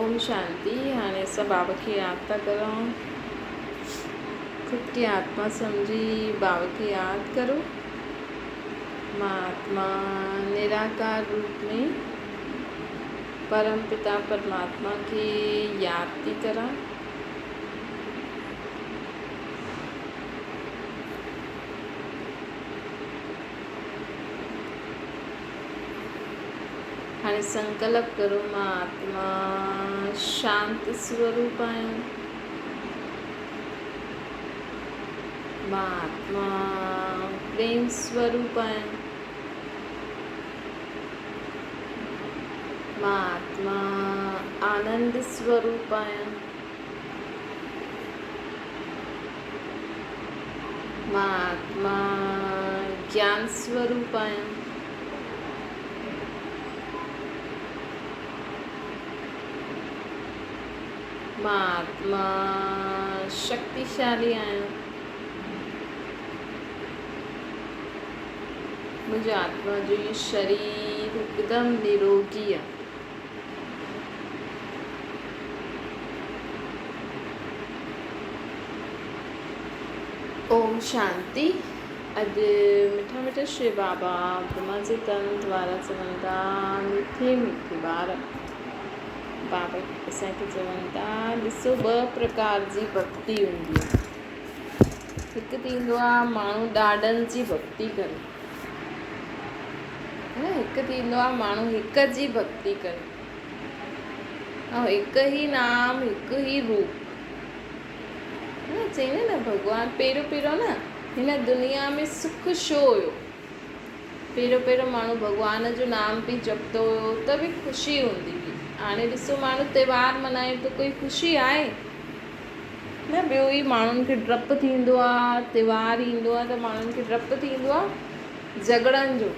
اوم شانتي هاڻي اسان بابا کي ياد ٿا ڪرون خود کي آتما سمجهي بابا کي ياد ڪرو مان آتما نراڪار روپ ۾ پرم پتا پرماتما کي ياد ٿي ڪران. هاڻي سنڪلپ ڪرو مان آتما شانت سوروپ آهيان. مان آتما پريم سوروپ آهيان. مان آتما آنند سوروپ آهيان. مان آتما گيان سوروپ آهيان. مان آتما شڪتيشالي آهيان. منهنجو آتما جو هي شرير هڪدم نروگي آهي. اوم شانتي اڄ مٺا مٺا شري بابا برهما جي تن دوارا چون ٿا مٺي مٺي ٻار بابا اسان کي چون ٿا ڏسو ٻه پرڪار جي ڀڳتي هوندي آهي هڪ ٿيندو آهي ماڻهو ڏاڏن جي ڀڳتي ڪري هڪ ٿيندو آهي ماڻهو هڪ جي ڀڳتي ڪري ۽ هڪ ئي نام هڪ ئي روپ چئين نه ڀڳوان پهريون پهريون نه هن دنيا ۾ سک ڇو هيو پهريون پهريون ماڻهو ڀڳوان جو نام به جپندو هيو ته به خوشي هوندي هئي هاڻي ڏسو ماڻهو تيوهار ملهائي ٿو ڪوئي خوشي آهي نه ٻيو ئي ماڻهن کي ڊپ ٿيندو آ تيوهار ايندو آ ته ماڻهن کي ڊپ ٿيندو آ جهڳڙن جو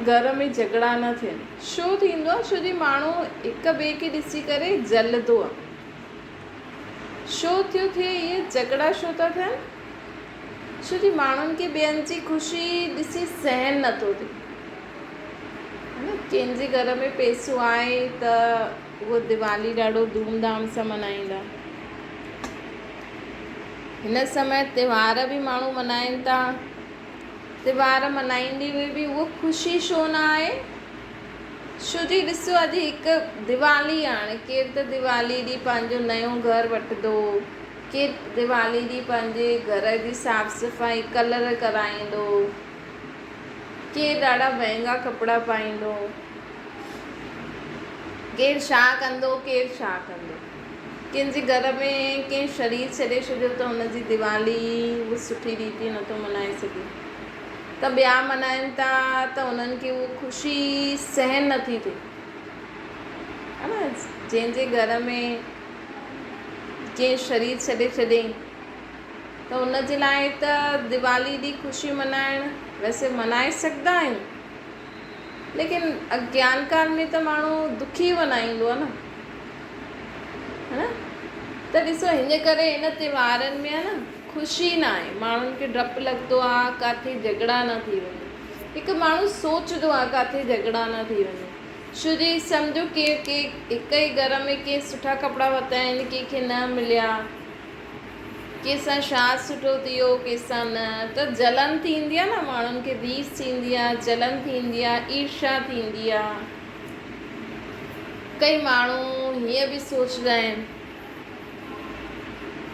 گهر ۾ جهڳڙا نه ٿين ڇو ٿيندو آ ڇو جي ماڻهو هڪ ٻئي کي ڏسي ڪري جلدو آ ڇو ٿيو ٿئي اهي جهڳڙا ڇو ٿا ٿين ڇو جي ماڻهن کي ٻين جي خوشي ڏسي سهن نٿو ٿئي ڪنهن جي گهر ۾ پئسو آهي ته اهو ديوالي ڏاڍو ڌوم ڌام سان ملهائيندا. هن سمي تيوهار به ماڻهو ملهائين ٿا. تيوهار ملهائيندي هئي به اهو خوشي ڇو نه آهي؟ ڇو جي ڏسو اڄ هڪ ديوالي آهي ڪير ته ديوالي ڏينهن پنهنجو نيو گهر وٺندو، ڪير ديوالي ڏينهن پنهنجي گهر جي صاف صفائي ڪلر ڪرائيندو، ڪير ڏاڍا مهنگا ڪپڙا پائيندو. ڪير ڇا ڪندو ڪير ڇا ڪندو. ڪنهن جي گهر ۾ ڪنهن شرير ڇڏي ڇڏيو ته ان جي ديوالي اهو سٺي ريتي نٿو ملهائي سگهي ته ٻيا ملهائن ٿا ته انهن کي اهو خوشي سهن نٿي ٿئي ها نه جنهن جي گهر ۾ ڪنهن شرير ڇڏي ڇڏيائين ته ان جي لاء ته ديوالي ڏينهن خوشي ملهائڻ ويسي ملهائي سگهندا آهيون ليڪن اگيان ڪال ۾ ته ماڻهو دکي ملهائيندو آهي نه ها نه ته ڏسو هن ڪري هن تيوهارن ۾ آهي نه خوشي نه آهي ماڻهن کي ڊپ لڳندو آهي ڪاٿي جهڳڙا نه ٿي وڃن هڪ ماڻهو سوچندو آهي ڪاٿي جهڳڙا نه ٿي وڃن ڇو جي سمجهو ڪي ڪي هڪ ئي گهر ۾ ڪي سٺا ڪپڙا ورتا آهن ڪنهن کي نه مليا ڪنهن سان ڇا سٺو ٿي ويو ڪنهن سان نه ته جلن ٿيندي آهي نه ماڻهن کي ريس ٿيندي آهي جلن ٿيندي آهي ايرشا ٿيندي آهي ڪئي ماڻهو هيئن به سوچدا آهن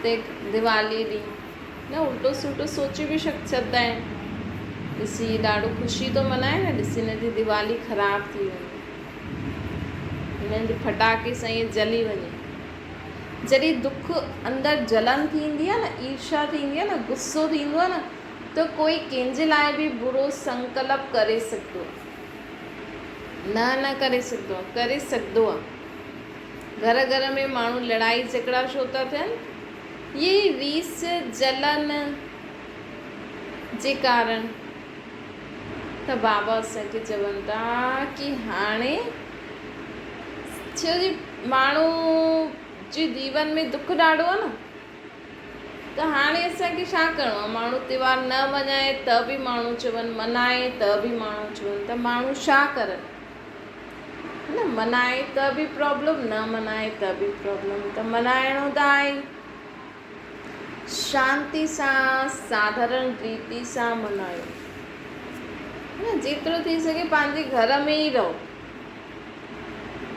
ته ديوالي ڏينهن نه الٽو سلٽو سوچي به ڇڏدا آهن ڏسي ڏاڍو خوشي ٿو ملهائي نه ڏسي هن جي ديوالي خراب ٿي وڃي هنن جي ڦٽاڪي سان ائين جلي وڃي جڏهن دک اندر جلن ٿيندي آهي نه، ايرشا ٿيندي آهي نه، غصو ٿيندو آهي نه ته ڪوئي ڪنهن جي لاء به برو سنڪلپ ڪري سگهندو آهي. نه نه ڪري سگهندو آهي، ڪري سگهندو آهي. گهر گهر ۾ ماڻهو لڙائي جهڳڙا ڇو ٿا ٿين؟ اهي ئي ريس، جلن جي ڪارڻ. ته بابا اسان کي چون ٿا ڪي هاڻي ڇو جي ماڻهو جي جيون ۾ دک ڏاڍو آهي نه ته هاڻي اسان کي ڇا ڪرڻو آهي ماڻهو تيوهار نه مڃائي ته به ماڻهو چون منائي ته به ماڻهو چون ته ماڻهو ڇا ڪرن نه نه منائي ته به پرابلم نه منائي ته به پرابلم ته منائڻو ته آهي. شانتي سان ساڌارڻ ريتي سان منايو نه جيترو ٿي سگهي پنهنجي گهر ۾ ئي رهو.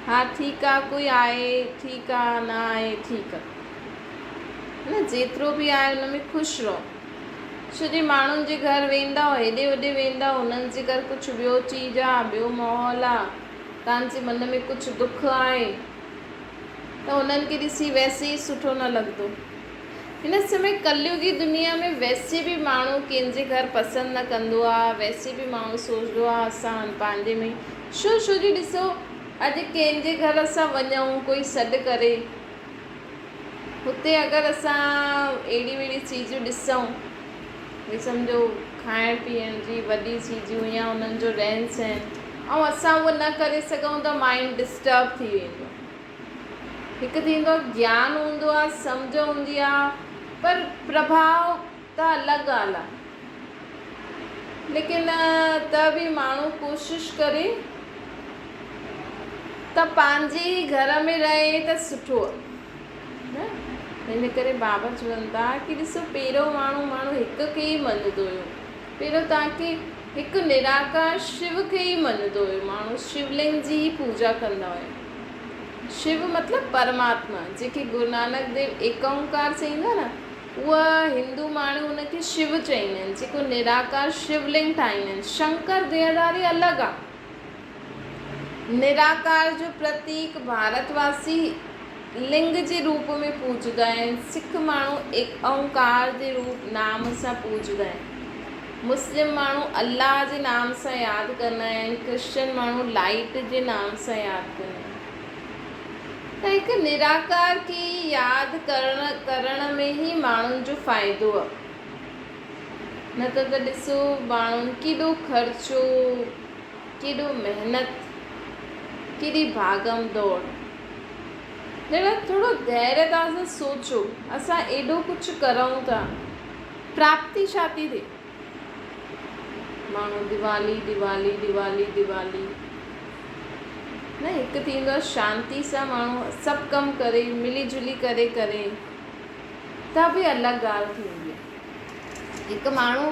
ها ٺيڪ آ ڪوئي آهي ٺيڪ آ نه آهي ٺيڪ آ نه جيترو به آهي ان ۾ خوش رهو. ڇو جي ماڻهن جي گهر ويندؤ هيڏي هوڏي ويندؤ انهن جي گهر ڪجهه ٻيو چيز آ ٻيو ماحول آ توهان جي من ۾ ڪجهه دک آهي ته انهن کي ڏسي ويسي ئي سٺو نه لڳندو. هن سمي ڪليوگي دنيا ۾ ويسي به ماڻهو ڪنهن جي گهر پسند نه ڪندو آ ويسي به ماڻهو سوچندو آ اسان پنهنجي ۾ ڇو ڇو جي ڏسو اڄ ڪنهن جي گهر اسان وڃون ڪوئي سڏ ڪري هتي اگر اسان اهڙي وهڙي چيزون ڏسون ڀئي سمجهو کائڻ پيئڻ جي وڏي چيزون يا انهن جو رهن سهن ۽ اسان اهو نه ڪري سگهون ته مائنڊ ڊسٽرب ٿي ويندو هڪ ٿيندو آهي گيان هوندو آهي سمجهه هوندي آهي پر پرڀاء ته الڳ ڳالهه آهي ليڪن ته به ماڻهو ڪوشش ڪري ته پنهنجي ئي گهر ۾ رهي ته سٺو آهي نه ان ڪري بابا چون ٿا ڪي ڏسو پهريون ماڻهو ماڻهو هڪ کي ئي مڃندو هيو پهريون توهان کي هڪ نراڪار شو کي ئي مڃندو هيو ماڻهو شولنگ جي ئي پوڄا ڪندا هيا شو مطلب پرماتما جنهن کي گرونانڪ ديو ايڪ اونڪار چئيندو آهي نه اها هندو ماڻهو ان کي شو چئيندا آهن جيڪو نراڪار شولنگ ٺاهيندا آهن. شنڪر ديهڌاري الڳ آ. نراڪار جو پرتيڪ ڀارت واسي لنگ جي روپ ۾ پوڄندا آهن. سک ماڻهو ايڪ اونڪار جي روپ نام سان پوڄندا آهن. مسلم ماڻهو الله جي نام سان ياد ڪندا آهن. ڪرسچن ماڻهو لائيٽ جي نام سان ياد ڪندا آهن. ته هڪ نراڪار کي ياد ڪرڻ ڪرڻ ۾ ئي ماڻهن جو فائدو آ. نه ته ته ڏسو ماڻهن ڪيڏو خرچو، ڪيڏو محنت، ڪيڏي ڀاڳم دوڙ. ڄڻ ٿورو ڌيريتا سان سوچو، اسان ايڏو ڪجهه ڪرون ٿا، پراپتي ڇا ٿي ٿئي؟ ماڻهو ديوالي ديوالي ديوالي ديوالي نه هڪ ٿيندو آهي شانتي سان ماڻهو سڀ ڪم ڪري ملي جلي ڪري ڪري ته به الڳ ڳالهه ٿيندي آهي هڪ ماڻهو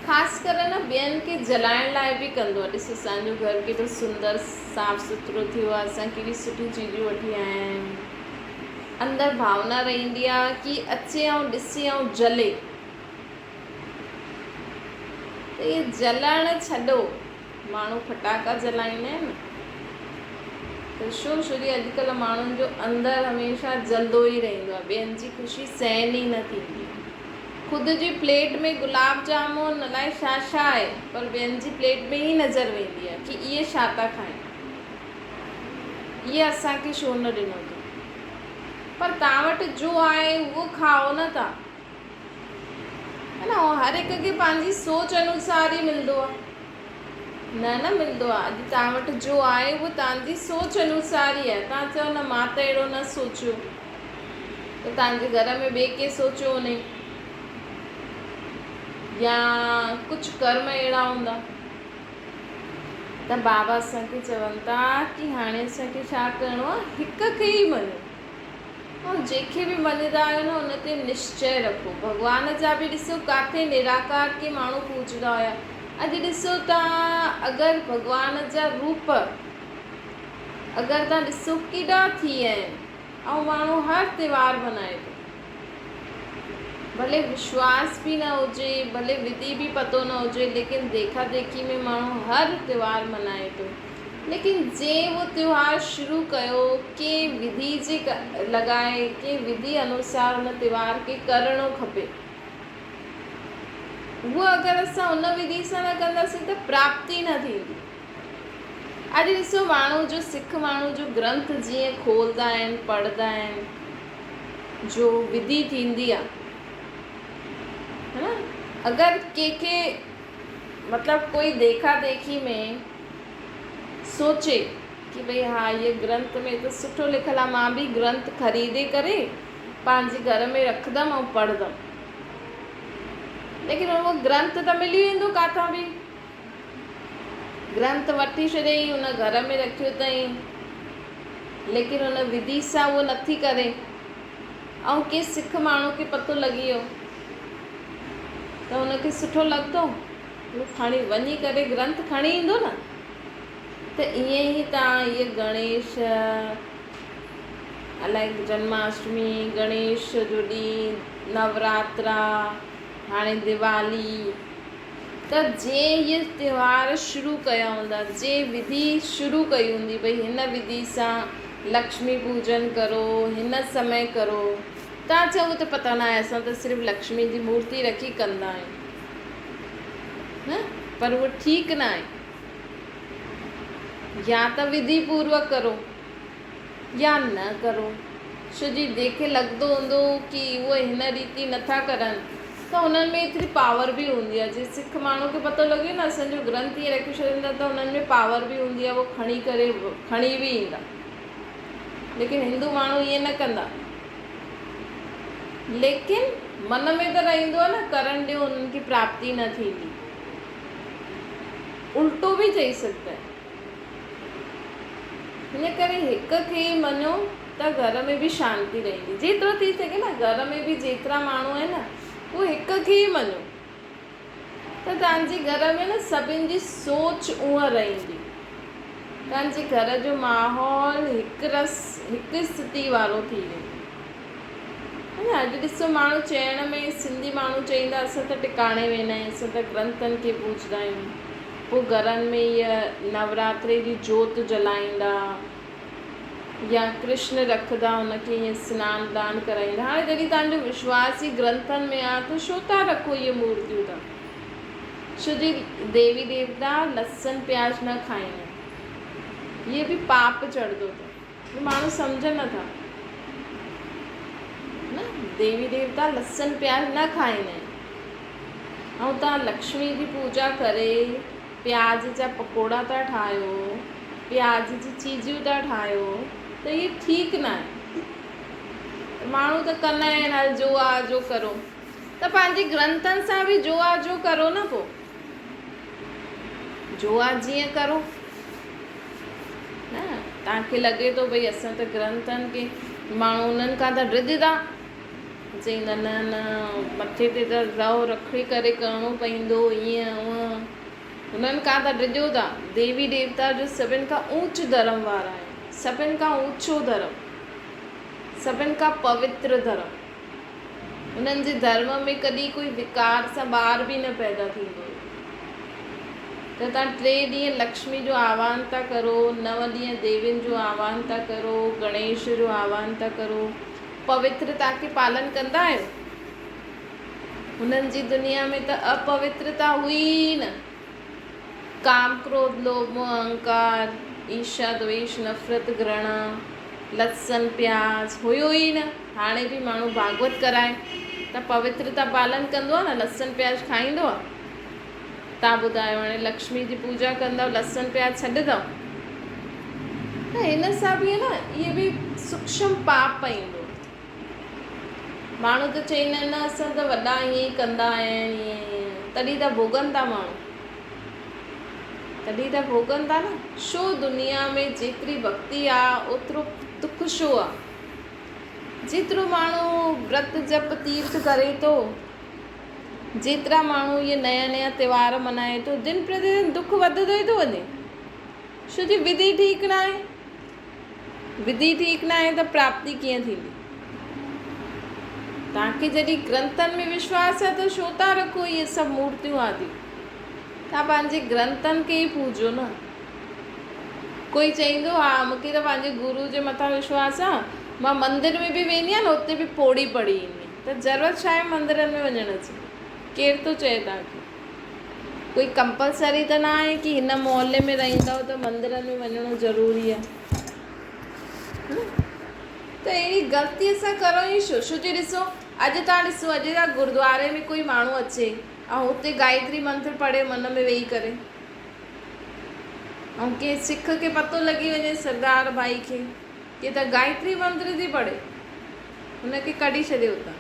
خاص ڪري نه ٻين کي جلائڻ لاء به ڪندو آهي ڏس اسانجو گهر ڪيڏو سندر صاف سٿرو ٿيو آهي اسان ڪيڏي سٺيون چيزون وٺي آيا آهيون اندر ڀاونا رهندي آهي ڪي اچي ۽ ڏسي ۽ جلي ته اهي جلڻ ڇڏو. ماڻهو ڦٽاڪا جلائيندا آهن نه ته ڇو ڇو جي اڄڪلهه ماڻهن جو اندر هميشه جلندو ئي رهندو آهي ٻين جي خوشي سهن ئي نه ٿيندي آهي. خود جي پليٽ ۾ گلاب جامون الائي ڇا ڇا آهي پر ٻين جي پليٽ ۾ ئي نظر ويندي آهي ڪي اهي ڇا ٿا کائين اهي اسان کي ڇو نه ڏنو اٿن پر توهان وٽ جو آهي اهو کائو نه توهان. ها نه هر هڪ کي پنهنجي سوچ انوسار ئي ملندو آهي نه نه ملندو آهي اڄ توهان وٽ جو آهي اهو توهان جي سوچ انوسار ئي آهي توهان چئو نه مان ته اهڙو نه سوچيو ته توهان جي گهر ۾ ٻئي ڪنهن سوچيو هونئي يا ڪجهه ڪرم اهڙا هوندا ته بابا اسان کي چون ٿا ڪي هاڻي اسان کي ڇا ڪرڻو آهي هڪ کي ئي مڃو ۽ جنهن کي به مڃندا آهيو نه ان تي نشچئه رکو. ڀڳوان جا به ڏسو ڪاٿي نراڪار ڪي ماڻهو پوڄندا هيا. اڄ ڏسو ته اگر ڀڳوان جا روپ اگر تان ڏسو ڪيڏا ٿي ويا آهن ۽ ماڻهو هر تهوار منائي ٿو. ڀلي وشواس به نه هجي، ڀلي وڌي به پتو نه هجي ليڪن ديکا ديکي ۾ ماڻهو هر تهوار منائي ٿو. ليڪن جنهن اهو تهوار شروع ڪيو، ڪنهن وڌي جي لڳائي، ڪنهن وڌي انوسار ان تهوار کي ڪرڻو کپي. اهو اگر اسان ان وڌي سان نه ڪنداسين ته پراپتي نه ٿيندي. اڄ ڏسو ماڻهو جو سک ماڻهو جو گرنٿ جيئن کولدا آهن، پڙهندا آهن، جو وڌي ٿيندي آهي. ها نه اگر ڪنهن کي مطلب ڪوئي ديکا ديکي ۾ سوچي ڪي ڀئي ها هيء گرنٿ ۾ ته سٺو لکيل آهي مان به گرنٿ خريدي ڪري پنهنجي گهر ۾ رکندم ۽ پڙهندم ليڪن اهو گرنٿ ته ملي ويندو ڪاٿان به گرنٿ وٺي ڇڏيائين ان گهر ۾ رکيو اٿائين. ليڪن ان وڌي سان اهو نٿي ڪري ۽ ڪنهن سک ماڻهو کي پتو لڳي ويو ته هن کي سٺو لڳندو، هو کڻي وڃي ڪري گرنٿ کڻي ايندو نه. ته ائين ئي توهان هيء گڻيش، الائي جنماشٽمي، گڻيش جو ڏينهن، نوراترا، هاڻي ديوالي، ته جنهن هيء تهوار شروع ڪيا هوندا، جنهن وڌي شروع ڪئي هوندي، ڀئي هن وڌي سان لڪشمي پوڄن ڪرو، هن سمي ڪرو، توهان چئو ته پتو ناهي اسان ته صرف لڪشمي جي مورتي رکي ڪندا آهيون، نه پر اهو ٺيڪ ناهي. يا ته وڌي پوروڪ ڪرو يا نه ڪرو. ڇو جي جنهن کي لڳندو هوندو ڪي اهي هن ريتي نٿا ڪرن ته انهن ۾ ايتري پاور به هوندي آهي. جي سک ماڻهو کي پتو لڳي نه اسان جو گرنٿ ائين رکي ڇڏيندا ته انهن ۾ پاور به هوندي آهي اهو کڻي ڪري کڻي به ايندا. ليڪن هندو ماڻهو ائين نه ڪندا. ليڪن من ۾ ته رهندو آهي نه ڪرڻ ڏيو انهن کي پراپتي نه ٿيندي. الٽو به چئي سگهندا آهن. ان ڪري هڪ کي ئي مڃو ته گهر ۾ به شانتي رهندي. جيترو ٿي سگهي نه گهر ۾ به جيترا ماڻهو آهن نه اهي هڪ کي ئي مڃو ته توهان جي گهر ۾ نه سڀن جي سوچ اونهه رهندي. توهان جي گهر جو ماحول هڪ رس هڪ استٿي وارو ٿي ويندو. اڄ ڏسو ماڻهو چئڻ ۾ سنڌي ماڻهو چئيندا اسان ته ٽڪاڻي ويندا آهيون اسان ته گرنٿن کي پوڄندا آهيون پوء گهرن ۾ هيء نوراتري جي جوت جلائيندا يا ڪرشن رکندا ان کي ائين سنان دان ڪرائيندا هاڻي جڏهن توهان جو وشواس ئي گرنٿن ۾ آهي ته ڇو ٿا رکو اهي مورتيون ته ڇو جي ديوي ديوتا لسن پياز نه کائيندا آهن اهي به پاپ چڙهندو اٿن. جو ماڻهو سمجهن نه ٿا نه ديوي ديوتا لسن پياز نه کائيندا آهن ۽ توهان لڪشمي جي پوڄا ڪري پياز جا پڪوڙا ٿا ٺاهيو پياز جي چيزيون ٿا ٺاهيو ته اهي ٺيڪ نه آهي ماڻهو ته ڪندا آهن هل جو آ جو ڪرو ته پنهنجي گرنٿن سان به جو آ جو ڪرو نه پوء جو آ جيئن ڪرو نه توهان کي لڳي ٿو ڀئي اسان ته گرنٿن کي ماڻهو انهن کان ته ڊڄندا چئيندا نه نه مٿي تي ته رئو رکي ڪري ڪرڻو پئيندو ائين هونئن انهن کان ته ڊڄو ٿا. ديوي ديوتا جو سڀن کان اوچ ڌرم وارا آهن سڀن کان اوچو ڌرم سڀن کان پوتر ڌرم انهن جي ڌرم ۾ ڪڏهن ڪوئي وڪار سان ٻار به نه پيدا ٿيندو هيو. ته توهان ٽي ڏينهن لڪشمي جو آواهن ٿا ڪرو، نو ڏينهن ديوين جو آواهن ٿا ڪرو، گڻيش جو آواهن ٿا ڪرو، پوترتا کي پالن ڪندا آهيو؟ هنن جي دنيا ۾ ته اپوترتا هئي ئي نه. ڪام، ڪروڌ، لوڀ، موهه، اهنڪار، ايرشا، دويش، نفرت، گهرڻا، لسن، پياز هيو ئي نه. هاڻي به ماڻهو ڀاڳوت ڪرائي ته پوترتا پالن ڪندو آهي نه، لسن پياز کائيندو آهي. تان ٻڌايو هاڻي لڪشمي جي پوڄا ڪندؤ لسن پياز ڇڏندؤ؟ ته هن سان به نه اهي به سوڪشم پاپ پئيندو. ماڻهو ته چئيندا آهن نه اسان ته وڏا ائين ئي ڪندا آيا آهن ائين ائين تڏهن ته ڀوڳن ٿا ماڻهو تڏهن ته ڀوڳن ٿا نه. ڇو دنيا ۾ جيتري ڀڳتي آ اوترو دک ڇو آ؟ جيترو ماڻهو ورت جپ تيرٿ ڪري ٿو جيترا ماڻهو اهي نيا نيا تهوار منائي ٿو دن پرتي دن دک وڌندو ئي ٿو وڃي ڇو جي وڌي ٺيڪ ناهي. وڌي ٺيڪ ناهي ته پراپتي ڪيئن ٿيندي؟ توهان کي جڏهن گرنٿن ۾ وشواس آهي ته ڇو ٿا رکو اهي سڀ مورتيون آدي؟ توهان پنهنجي گرنٿن کي ئي پوڄو نه. ڪوئي چئيندو ها مون کي ته پنهنجي گرو جي مٿان وشواس آهي، مان مندر ۾ به ويندي آهيان نه اتي به پوڙي پڙهي ايندي آهيان. ته ضرورت ڇا آهي مندرن ۾ وڃڻ جي؟ ڪير ٿو چئي توهان کي؟ ڪوئي ڪمپلسري ته نه آهي ڪي هن محلي ۾ رهندؤ ته مندرن ۾ وڃڻو ضروري آهي ته اهڙي غلطي اسان ڪرون ئي ڇو ڇو جي ڏسو اڄ تان ڏسو اڄ تان گردواري ۾ ڪوئي ماڻهو اچي ۽ هتي گايتري منتر پڙهي من ۾ ويهي ڪري ۽ ڪنهن سک کي پتو لڳي وڃي سردار ڀائي کي ڪي ته گايتري منتر ٿي پڙهي هن کي ڪڍي ڇڏي اتان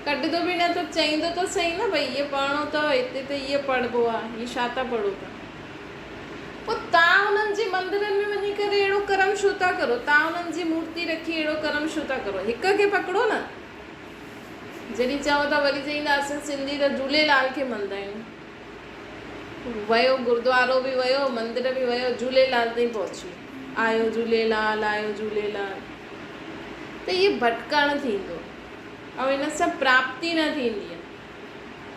ڪڍندو به نه ته چئيندو ته سهي نه ڀئي هيء پڙهڻو اٿو هتي ته هيء پڙهبو آهي هي ڇا ٿا پڙهو ٿا. پوء توهان انهن جي مندرن ۾ وڃي ڪري اهڙو ڪرم ڇو ٿا ڪرو؟ توهان انهن جي مورتي رکي اهڙو ڪرم ڇو ٿا ڪرو؟ هڪ کي پڪڙو نه. جڏهن چئو ٿا وري چئيندا اسان سنڌي ته جهوليلال کي مڃدا آهيون. ويو گردوارو به ويو مندر به ويو جهوليلال تائين پهچي ويو. آيو جهوليلال آيو جهوليلال ته اهي ڀٽڪڻ ٿيندو ۽ ان سان پراپتي نه ٿيندي آهي.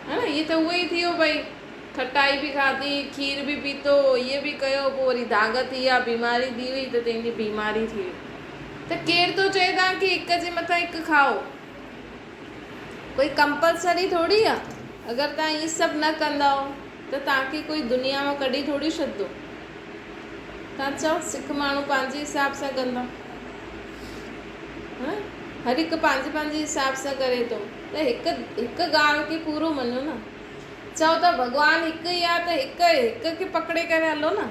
ها نه اهي ته اهو ئي ٿي ويو ڀئي کٽائي به کاڌي کير به پيتو اهي به ڪيو پوء وري داغ ٿي ويا بيماري ٿي وئي ته تنهنجي بيماري ٿي وئي ته ڪير ٿو چئي توهان کي هڪ جي مٿان هڪ کائو ڪوئي ڪمپلسري ٿوري آ اگر توهان اهي سڀ نه ڪندؤ ته توهان کي ڪوئي دنيا مان ڪڍي ٿوري ڇڏندو توهان چئو سک ماڻهو پنهنجي حساب سان ڪندا ها هر هڪ پنهنجي پنهنجي حساب سان ڪري ٿو ته هڪ هڪ ڳالهه کي پورو مڃو نه. چئو ته ڀڳوان هڪ ئي آهي ته هڪ هڪ کي پڪڙي ڪري هلو نه.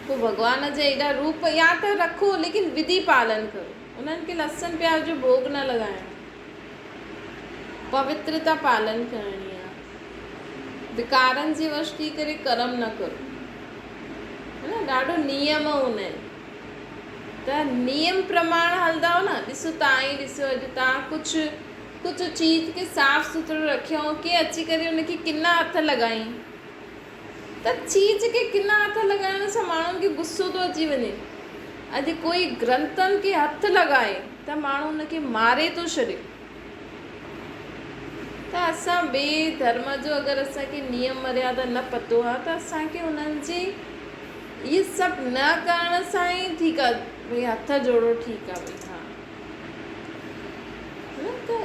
پوء ڀڳوان جا ايڏا روپ يا ته رکو ليڪن وڌي پالن ڪرو. انهن کي لسن پياز جو ڀوڳ نه لڳائڻو. پوترتا پالن ڪرڻي آهي. وڪارن جي وش ٿي ڪري ڪرم نه ڪرو. ها نه ڏاڍو نيم هوندا آهن. ته نيم پرماڻ هلندؤ نه، ڏسو توهان ئي ڏسو اڄ توهان ڪجهه ڪجهه چيز کي صاف سٿرو رکيو ۽ ڪنهن اچي ڪري ان کي ڪنا هٿ لڳائين ته چيز کي ڪنا هٿ لڳائڻ سان ماڻهن کي غصو ٿو اچي وڃي. اڄ ڪوئي گرنٿن کي هٿ لڳائي ته ماڻهو ان کي ماري ٿو ڇڏي. ته اسان ٻئي ڌرم جو اگر اسان کي نيم مريادا نه پتو آ ته اسان کي انهن جي اهي سڀ نه ڪرڻ سان ئي ٺيڪ آ ڀئي هٿ جوڙو ٺيڪ آ ڀئي ها نه ته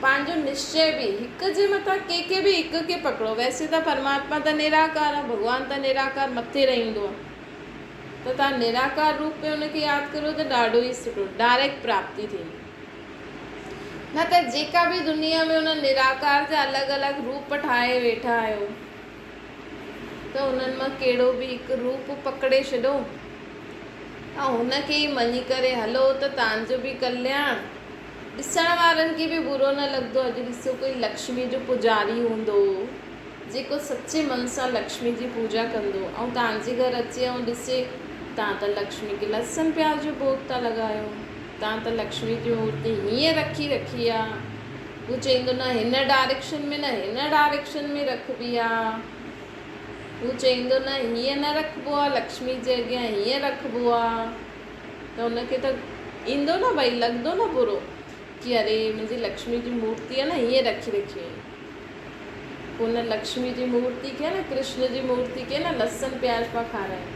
پنهنجو نشچي به هڪ جي مٿان ڪنهن کي به هڪ کي پڪڙو ويسي ته پرماتما ته نراڪار آ ڀڳوان ته نراڪار مٿي رهندو آ ته تان نراڪار روپ ۾ ان کي ياد ڪرو ته ڏاڍو ئي سٺو ڊائريڪٽ پراپتي ٿيندي. نه ته جيڪا به دنيا ۾ ان نراڪار جا الڳ الڳ روپ ٺاهي ويٺا آهيو ته انهن مان ڪهڙو به هڪ روپ پڪڙي ڇڏو ۽ ان کي ئي مڃي ڪري هلو ته توهان جو به ڪلياڻ. ڏسڻ وارن کي به برو نه لڳندو. اڄ ڏسو ڪوئي لڪشمي جو پوڄاري هوندو جيڪو سچي من سان لڪشمي جي پوڄا ڪندو ۽ توهان جي گهر اچي ۽ ڏسي توهان ته لڪشمي کي لسن پياز جو ڀوڳ ٿا لڳايو. تان ته لڪشمي جي مورتي هيئن رکي رکي آ. هو چئيندو نه هن ڊائريڪشن ۾ نه هن ڊائريڪشن ۾ رکبي آ. هو چئيندو نه هيئن نه رکبو آ لڪشمي جي اڳيان هيئن رکبو آ. ته هن کي ته ايندو نه ڀئي لڳندو نه برو ڪي اري منهنجي لڪشمي جي مورتي آ نه هيئن رکي رکي هئي. پوء ان لڪشمي جي مورتي کي نه ڪرشن جي مورتي کي نه لسن پياز پيا کارائين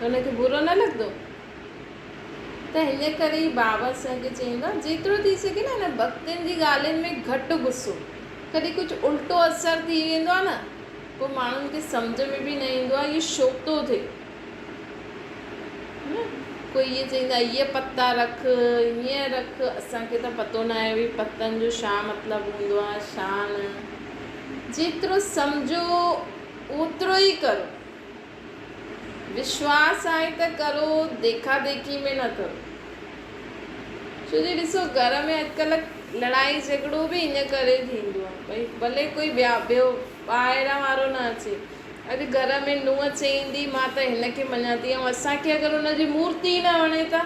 ته هن کي برو نه لڳندو. ته هن ڪري ئي بابا اسان کي چئيندو آهي جيترو ٿي سگهي نه هن ڀڳتين جي ڳالهين ۾ گهٽ غصو ڪڏهن ڪجهه الٽو اثر ٿي ويندو آهي نه پوء ماڻهن کي سمجهه ۾ به نه ايندو آهي اهو ڇو ٿو ٿئي نه ڪوئي اهي چئيندو آهي اهي پتا رک هيئن رک اسان کي ته پتو نه آهي ڀئي پتن جو ڇا مطلب هوندو آهي ڇا نه جيترو سمجهو اوترو ئي ڪرو. وشواس آهي ته ڪرو ديکا ديکي ۾ نه ڪرو. ڇو جي ڏسو گهر ۾ اڄڪلهه لڙائي جهڳڙو به ان ڪري ٿيندو آهي ڀئي ڀلي ڪوئي ٻيا ٻيو ٻاهران وارو نه اچي اڄ گهر ۾ نونهن چئيندي مان ته هن کي مڃان ٿي ۽ اسان کي اگر ان جي مورتي ئي نه وڻي ته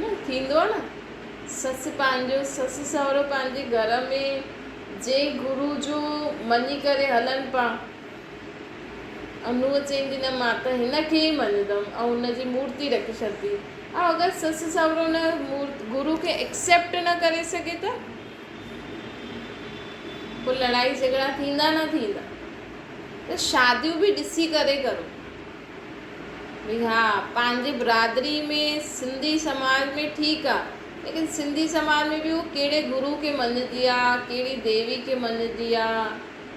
نه ٿيندو آهي نه سس پنهنجو سس سهرو پنهنجي گهر ۾ جنهن گرو جو مڃي ڪري هلن پا ۽ نونهن چئيندي نه مان ته هن کي ئي مڃندم ۽ هن جي مورتي رکي ڇڏندي ۽ اگر سس سهرو ان گرو کي ايڪسيپٽ نه ڪري سگهي ته پوء لڙائي جهڳڙا ٿيندا نه ٿيندا ته شاديون به ڏسي ڪري ڪرو. ڀئي ها پنهنجي برادري ۾ سنڌي سماج ۾ ٺيڪ آ ليڪن سنڌي سماج ۾ به هو ڪهڙي گرو کي مڃندي آ ڪهڙي ديوي کي مڃندي آ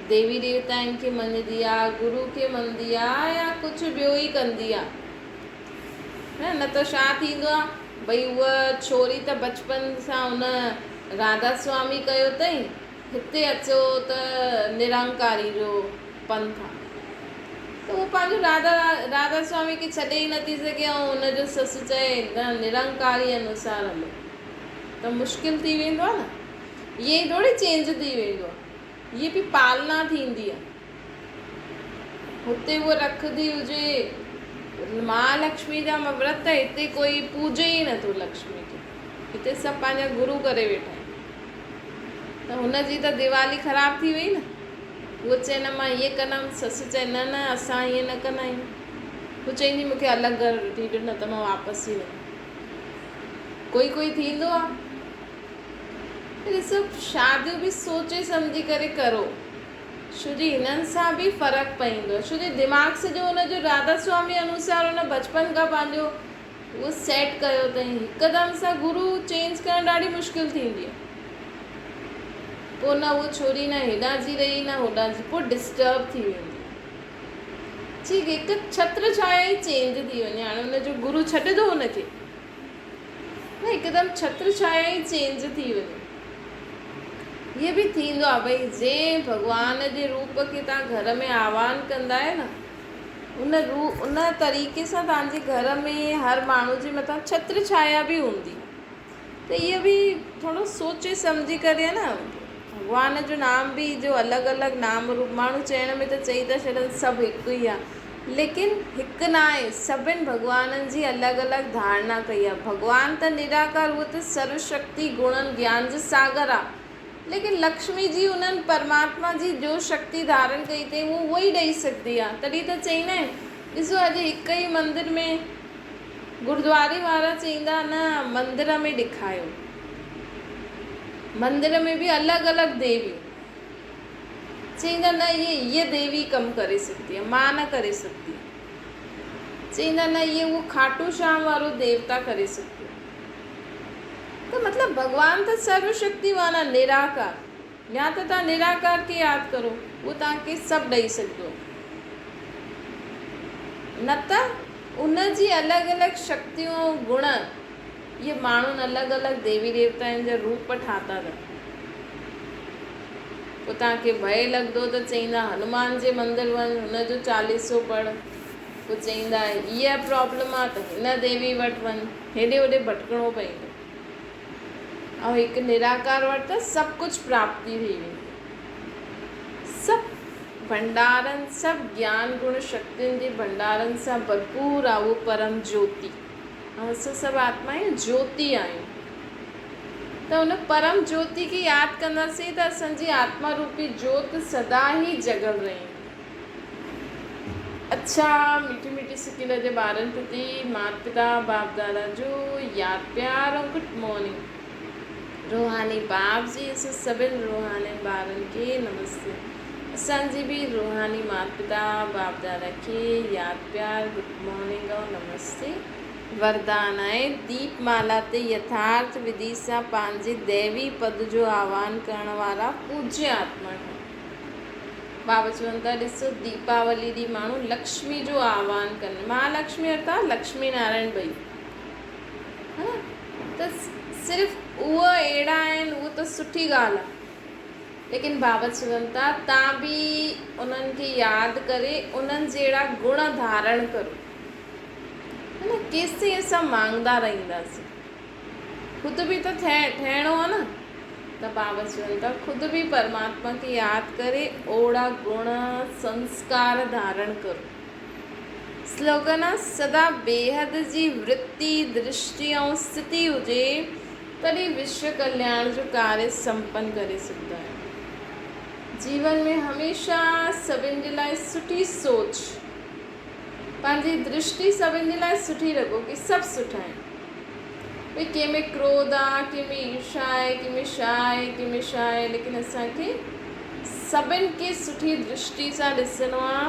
ديوي ديوتائن کي مڃندي آ گرو کي مڃندي آ يا ڪجهه ٻيو ئي ڪندي آ نه نه ته ڇا ٿيندو آ ڀئي هوء ڇوري ته بچپن سان ان راڌا سوامي ڪيو اٿئي هتي اچو ته نرنڪاري جو پنٿ آ ته هو پنهنجو راڌا راڌا سوامي کي ڇڏي ئي نٿي سگهي ۽ ان جو سس چئي نه نرنڪاري انوسار هلو ته مشڪل ٿي ويندو آ نه ائين ئي ٿوري چينج ٿي ويندو آ هيء به پالنا ٿيندي آ. هتي اهو رکندي هجي مهالڪشمي جا ورت، هتي ڪوئي پوڄي ئي نٿو لڪشمي کي. هتي سڀ پنهنجا گرو ڪري ويٺا آهن. ته هن جي ته ديوالي خراب ٿي وئي نه. هوء چئي نه مان ائين ڪندم، سس چئي نه نه اسان ائين نه ڪندا آهيون. هوء چئيندي مون کي الڳ گهر وٺي ڏيو نه ته مان واپس ٿي وڃان. ڪوئي ڪوئي ٿيندو آ. ڏسو شاديون به سوچي سمجهي ڪري ڪرو. ڇو جي هنن سان به فرق پئيندو. ڇو جي دماغ سڄو هن جو راڌا سوامي انوسار هن بچپن کان پنهنجو اهو سيٽ ڪيو اٿئين. هڪدم سان گرو چينج ڪرڻ ڏاڍي مشڪل ٿيندي آهي. پوء نه اهو ڇوري نه هيڏانهن جي رهي نه هوڏانهن جي پوء ڊسٽرب ٿي ويندي. ٺيڪ هڪ ڇتر ڇايا ئي چينج ٿي وڃي هاڻي هن جو گرو ڇڏي ٿو هن کي نه هڪدم ڇتر ڇايا ئي چينج ٿي وڃي. هيء به ٿيندو آهي ڀئي جنهن ڀڳوان جي روپ کي توهان گهر ۾ آواهن ڪندا آهيو نه ان ان طريقي سان توهان جي گهر ۾ هر ماڻهو جي مٿان ڇتر ڇايا به هوندي ته اهو به ٿورو سوچي سمجهي ڪري نه ڀڳوان جو نام به جو الڳ الڳ نام روپ ماڻهو چئڻ ۾ ته چئي ٿا ڇڏن سڀ هڪ ئي آهي ليڪن هڪ نه آهي سڀن ڀڳوانن جي الڳ الڳ ڌارڻا ڪئي آهي ڀڳوان ته نراڪار اهو ته سرو شڪتي گڻن گيان جو ساگر آهي ليڪن لڪشمي جي انهن پرماتما جي جو شڪتي ڌارڻ ڪئي اٿئي اهو اهو ئي ڏئي سگهندي آهي تڏهن ته چئيندا آهن ڏسو اڄ هڪ ئي مندر ۾ گردواري وارا چئيندا نه مندر ۾ ڏيکايو مندر ۾ به الڳ الڳ ديويون چئيندا نه هيء هيء ديوي ڪم ڪري سگهندي آهي مان نه ڪري سگهندي چئيندا نه هيء اهو کاٽو شيام وارو ديوتا ڪري سگهندو ته مطلب ڀڳوان ته سرو شڪتيوان آهي نراڪار يا ته توهان نراڪار کي ياد ڪرو اهو توهان کي سڀ ڏئي سگهندو نه ته ان جي الڳ الڳ شڪتيون ۽ گڻ اهي ماڻهن الڳ الڳ ديوي ديوتائن جا روپ ٺاتا اٿن پوء توهان کي ڀئي لڳندو ته چئيندا هنومان جي مندر وڃ هن جو چاليسو پڙهه پوء چئيندا هيء پرابلم آ ته هن ديوي وٽ وڃ. هيڏي هوڏي ڀٽڪڻو پئيندو ۽ هڪ نراڪار وٽ ته سڀ ڪجهه پراپتي ٿي ويندي. سڀ ڀنڊارن، سڀ گيان گڻ شڪتين جي ڀنڊارن سان ڀرپور آ اهو پرم جوتي. ۽ اسان سڀ آتمائون جوتي آهيون. ته ان پرم جوتي کي ياد ڪنداسين ته اسان جي آتما روپي جوت سدا ئي جڳل رهندي. اڇا مٺي مٺي سڪيل جي ٻارن پرتي مات پتا باپ دادا جو ياد پيار ۽ گڊ مارننگ روحاني باپ جي اسان سڀن روحانين ٻارن کي نمستي اسان جي به روحاني مات پتا باپ دادا کي ياد پيار گڊ مارننگ ۽ نمستي. وردان آهي ديپ مالا تي يٿارٿ وڌي سان پنهنجي ديوي پد جو آواهن ڪرڻ وارا پوجيه آتما ٺهن. بابا چون ٿا ڏسو ديپاولي ڏينهن ماڻهو لڪشمي جو آهوان ڪن مهالڪشمي ارٿات لڪشمي نارائڻ ٻئي ها نه ته صرف اهو اهڙا آهن اهو ته سٺي ڳالهه آهي ليڪن بابا چون ٿا تان به انهن کي ياد ڪري انهن جهڙا گڻ ڌارڻ ڪرو ها نه ڪيستائين اسان مانگدا رهنداسين خود به ته ٺهڻو آ نه ته بابا چون ٿا خود به پرماتما کي ياد ڪري اوڙا گڻ سنسڪار ڌارڻ ڪرو. سلوگن آ سدا بيحد جي ورتي، درشٽي ۽ اسٿتي هجي تڏهن وشو ڪلياڻ جو ڪاريه سمپن ڪري سگهندا آهيون. جيون ۾ هميشه سڀن جي لاء سٺي سوچ، پنهنجي درشٽي سڀن جي لاء سٺي رکو ڪي سڀ سٺا آهن. ڀئي ڪنهن ۾ ڪروڌ آ، ڪنهن ۾ ايرشا آهي، ڪنهن ۾ ڇا آهي، ڪنهن ۾ ڇا آهي، ليڪن اسان کي سڀن کي سٺي درشٽي سان ڏسڻو آ،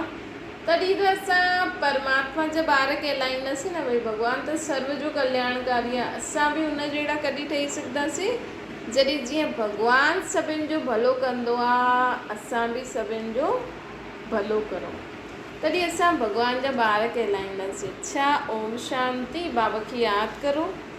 تڏهن ته اسان پرماتما جا ٻار ڪهلائينداسين نه، ڀئي ڀڳوان ته سرو جو ڪلياڻڪاري آ، اسان به ان جهڙا ڪڏهن ٺهي سگهنداسين، جڏهن جيئن ڀڳوان سڀن جو ڀلو ڪندو آ، اسان به سڀن جو ڀلو ڪرون. تڏهن اسان ڀڳوان جا ٻار ڪهلائينداسين. اڇا اوم شانتي بابا کي ياد ڪرو.